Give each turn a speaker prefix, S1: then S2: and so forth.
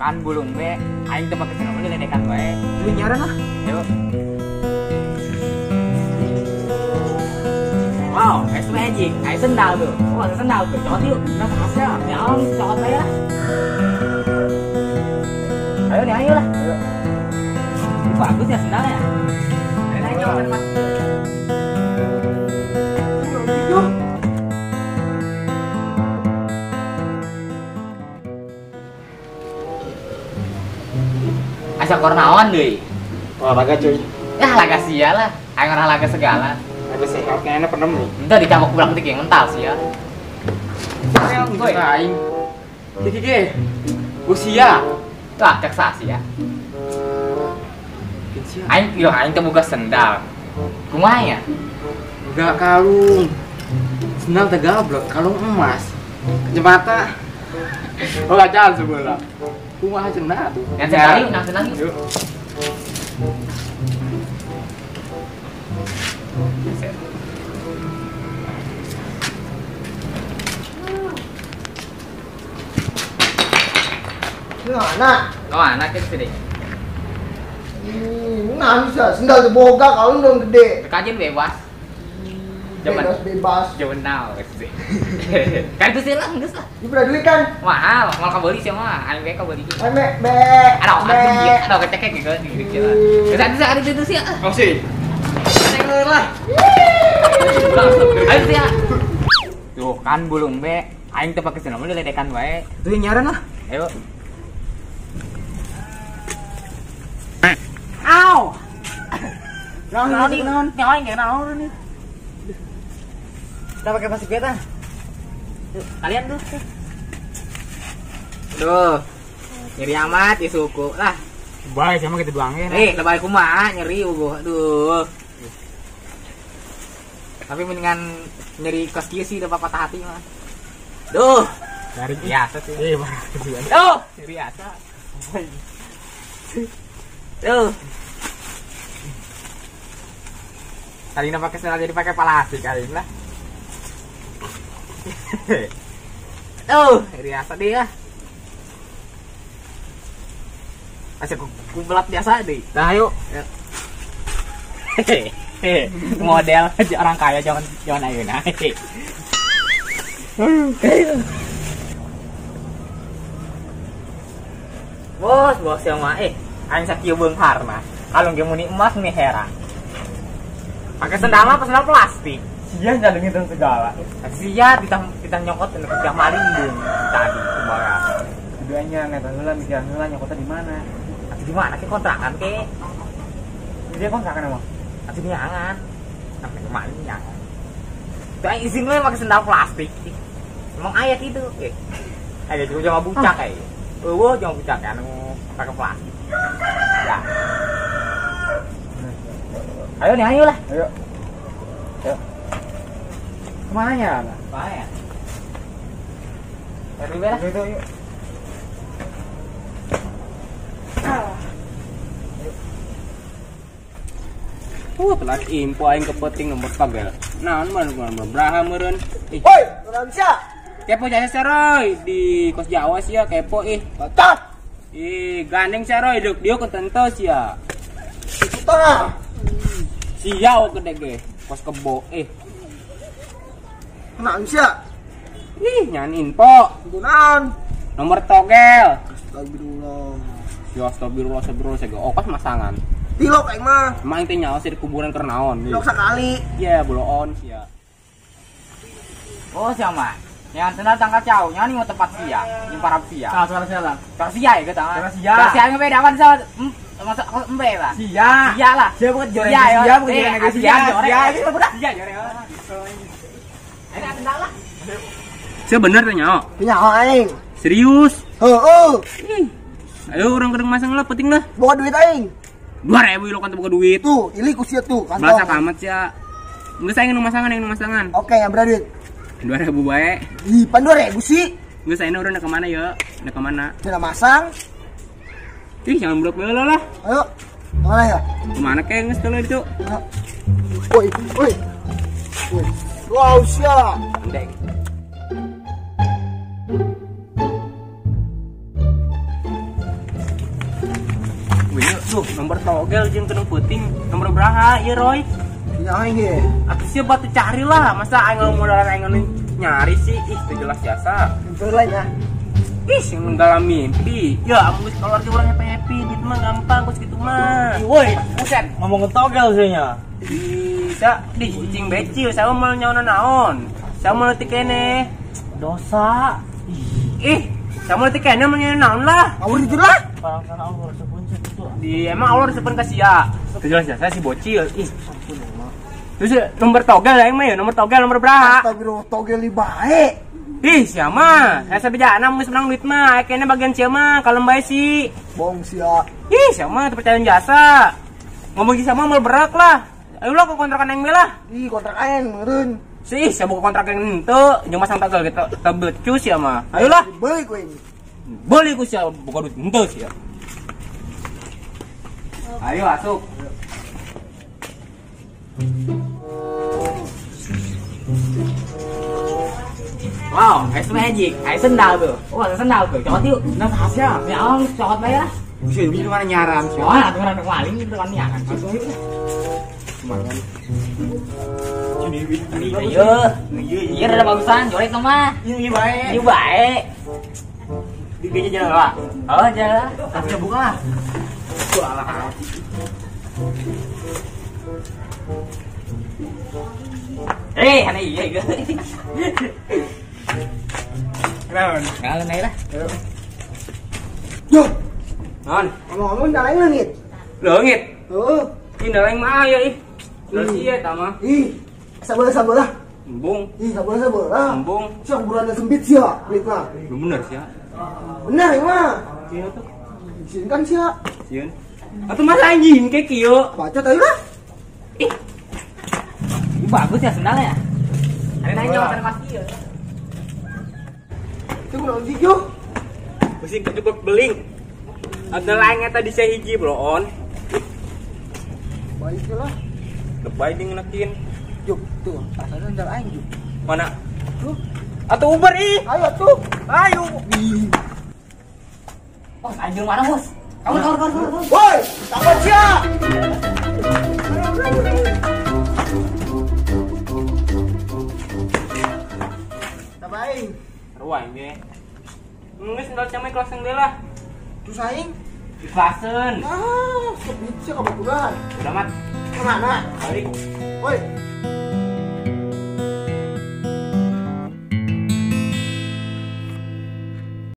S1: Kan bulung be, aing teu pake sendal diledekan wae.
S2: Lu nyaran lah.
S1: Ayo. Wow, es magic. Aing sendal tuh. Oh, sendal tuh. Cokot yuk.
S2: Nah, kasih.
S1: Ya, om, cokot aja lah. Ayo nih, ayo lah.
S2: Ayo.
S1: Ini bagus ya sendalnya. Ayo ayo Mas.
S2: Yuk.
S1: Asa kornaon deui.
S2: Olahraga cuy.
S1: Ya laga sia lah. Aing olahraga segala.
S2: Ada sehat kayaknya penem nih.
S1: Entah dicambok pulang tik yang mental sih ya.
S2: Gue aing. Kiki ki. Usia.
S1: Lah cek sasi ya. Aing yo aing teh boga sendal. Kumaha ya?
S2: Enggak kalung. Sendal teh gablek, kalung emas. Kacamata. Oh, gak sebelah. Kumaha cenah tuh.
S1: Yang sendal yuk, yang sendal yuk.
S3: Nah,
S1: oh, anak itu sini.
S3: Nah, bisa sendal tuh boga kalung dong gede.
S1: Kajian bebas.
S3: Bebas bebas.
S1: Zaman now sih. Kan itu sih lah, geus lah.
S3: Ini berapa duit kan?
S1: Mahal, mahal kabeli sih mah. Aing we kabeli.
S3: Aing be.
S1: Aduh, aduh kecekek gitu gitu. Geus ada itu sih.
S2: Oh sih.
S1: Aing lah. Ayo sih. Tuh kan bulung be, aing teu pake sendal diledekan wae.
S2: Tuh nyaran lah.
S1: Ayo. Au.
S2: Naon naon nyawa yang naon nih. Kita pakai plastik beta.
S1: Kalian tuh. Duh. Nyeri amat di suku lah.
S2: Baik sama kita duangin.
S1: Eh, lebay kumaha nyeri ugo. Aduh. Tapi mendingan nyeri kos kieu sih udah patah hati mah. Duh.
S2: Dari
S1: biasa sih.
S2: Iya,
S1: Duh, biasa. Duh. Tadi pakai sendal jadi pakai plastik kali lah. Tuh, biasa deh ya. Asal kubelat biasa deh.
S2: Nah, ayo.
S1: Model orang kaya jangan jangan ayo nah. Bos, bos yang mah aing sakieu beunghar mah. Kalung ge muni emas muni heran. Pakai sendal apa sendal plastik?
S2: Sia jangan ngitung segala.
S1: Sia kita nyokot dan kerja maling bung tadi kumaha.
S2: Keduanya neta heula mikir heula nyokotnya di mana?
S1: Atuh di mana ke kontrakan ke?
S2: Dia kontrakan emang.
S1: Atuh nyangan. Sampai kemarin nyangan. Tuh aing izin we pakai sendal plastik. Emang aya kitu. Aya juga sama bucak ai. Eueuh jangan bucak anu pakai plastik. Ya. Ayo nih, ayo lah.
S2: Ayo. Ayo. Kemana ya?
S1: Kemana ya? Ayo lah.
S2: Itu, yuk.
S4: Telat info aing kepeting nomor pagel. Naon mah beraha meureun.
S3: Woi, urang sia.
S4: Kepo jasa sia Roy di kos Jawa sia kepo ih.
S3: Batat.
S4: Ih, gandeng sia Roy deuk dieu ketento sia.
S3: Tengah.
S4: Sia gede ge, kos kebo eh.
S3: Naon sia?
S4: Ih, nyan info.
S3: Naon?
S4: Nomor togel.
S3: Astagfirullah.
S4: Ya astagfirullah, astagfirullah saya okas masangan.
S3: Tilok aing mah.
S4: Emang teh nyawa sih di kuburan keur naon.
S3: Tilok sakali.
S4: Iya, boloon sia.
S1: Oh, siapa? Yang sendal tangkal jauh, nya nih mau tempat sia, yang parab sia.
S2: Salah salah salah.
S1: Salah sia ya kita.
S2: Salah sia.
S1: Salah sia nggak beda kan sama masa embe lah.
S2: Sia.
S1: Sia lah.
S2: Sia bukan joreng.
S1: Sia,
S2: Sia bukan joreng
S1: sia.
S2: Sia. Sia bukan
S1: sia joreng. Ini sendal lah.
S4: Sia bener teh nyawa.
S3: Nyawa aing.
S4: Serius?
S3: Heeh.
S4: Ayo orang kedeng masang lah, penting lah.
S3: Bawa duit aing.
S4: 2000 lo kan buka duit.
S3: Tuh, ili ku sia tuh kantong.
S4: Belasa amat sia. Geus aing nu masangan, aing nu masangan.
S3: Oke, yang berapa duit?
S4: 2000 bae.
S3: Ih, pan 2000 sih.
S4: Geus aing urang ke mana ya? Udah ke mana?
S3: Tidak masang.
S4: Ih, jangan blok heula lah.
S3: Ayo. Kemana ya?
S4: Kemana ke geus teu itu?
S3: Woi, woi. Woi. Wow, sia.
S4: Endeng. Duh, nomor togel jeung kena peuting, nomor beraha ieu Roy.
S3: Ya aing ge.
S4: Atuh sia batu cari lah, masa aing modalan aing anu nyari sih, ih teu jelas jasa.
S3: Itu lain ya.
S4: Ih, yang dalam mimpi. Ya, amun geus keluar ge urang happy-happy, duit mah gampang kos kitu mah.
S5: Woi, buset, ngomong togel sih nya.
S4: Bisa di cicing becil, saya mau nyaona naon. Saya mau leutik keneh.
S5: Dosa.
S4: Ih, saya mau leutik keneh mau nyaona naon lah.
S3: Ngawur itu lah.
S5: Barang sana Allah resepun itu.
S4: Di emang Allah resepun ka sia. Teu jelas jasa si bocil. Ih, terus nomor togel aing mah ya, nomor togel nomor beraha.
S3: Astagfirullah, togel li bae.
S4: Ih, sia mah. Saya sabejana geus menang duit mah, kayaknya bagian sia mah kalem bae sih.
S3: Bohong sia.
S4: Ih, sia mah teu percaya jasa. Ngomong sia mah moal berak lah. Ayo lah ke kontrakan aing lah.
S3: Ih, kontrak aing meureun.
S4: Sih, sia buka kontrak aing henteu, jeung masang togel gitu. Teu becus sia mah. Ayo lah.
S3: Beli ku aing.
S4: Beli ku sia buka duit henteu sia. Ayo asup.
S1: Wow, ice magic, ice sendal tuh. Oh, sendal tuh. Cokot yuk.
S2: Nah, rahasia.
S1: Ya, om, cokot bae lah.
S2: Bisa di mana nyaran sih.
S1: Oh, atuh orang maling itu kan nyaran.
S2: Langsung yuk. Kemarin.
S1: Iya, iya rada bagusan, jorek mah.
S2: Iya bae.
S1: Iya bae.
S2: Di kayaknya jalan lah.
S1: Oh, jalan.
S2: Tapi buka lah. Tuh alah.
S1: Eh, aneh iya gitu.
S2: Kenapa?
S1: Kalau naik lah.
S3: Yo.
S4: Non.
S3: Ngomong-ngomong dah lain leungit.
S4: Leungit?
S3: Heeh.
S4: Ih, dah lain mah aya ih. Udah sia eta mah.
S3: Ih, sabar-sabar lah.
S4: Embung.
S3: Ih, sabar-sabar lah.
S4: Embung.
S3: Sia kuburannya sempit sia, duitna.
S4: Belum bener sia.
S3: Bener ieu mah.
S4: Sieun tuh.
S3: Sieun kan sia.
S4: Sieun. Atuh masa anjing kayak kieu.
S3: Bacot ayo lah.
S1: Ih. Ini bagus ya sendalnya. Ada nanya orang kelas ieu.
S3: Itu kunaon sih, Jo?
S4: Beusi kejebak beling. Ada lain eta di hiji bloon.
S3: Baik lah.
S4: Lebay ding nekin.
S3: Juk, tuh, asalnya sendal aing, Juk.
S4: Mana?
S3: Tuh.
S4: Atuh Uber ih.
S3: Ayo tuh.
S4: Ayo.
S1: Oh, anjing mana, Bos? Kabur, kabur, kabur, kabur.
S3: Woi, takut sia. Tabaing.
S4: Ruang ge. Geus sendal camai kelas yang lah.
S3: Terus aing
S4: ikhlaseun.
S3: Ah, sempit sia kabaturan.
S4: Udah mat.
S3: Kemana?
S4: Balik.
S3: Woi.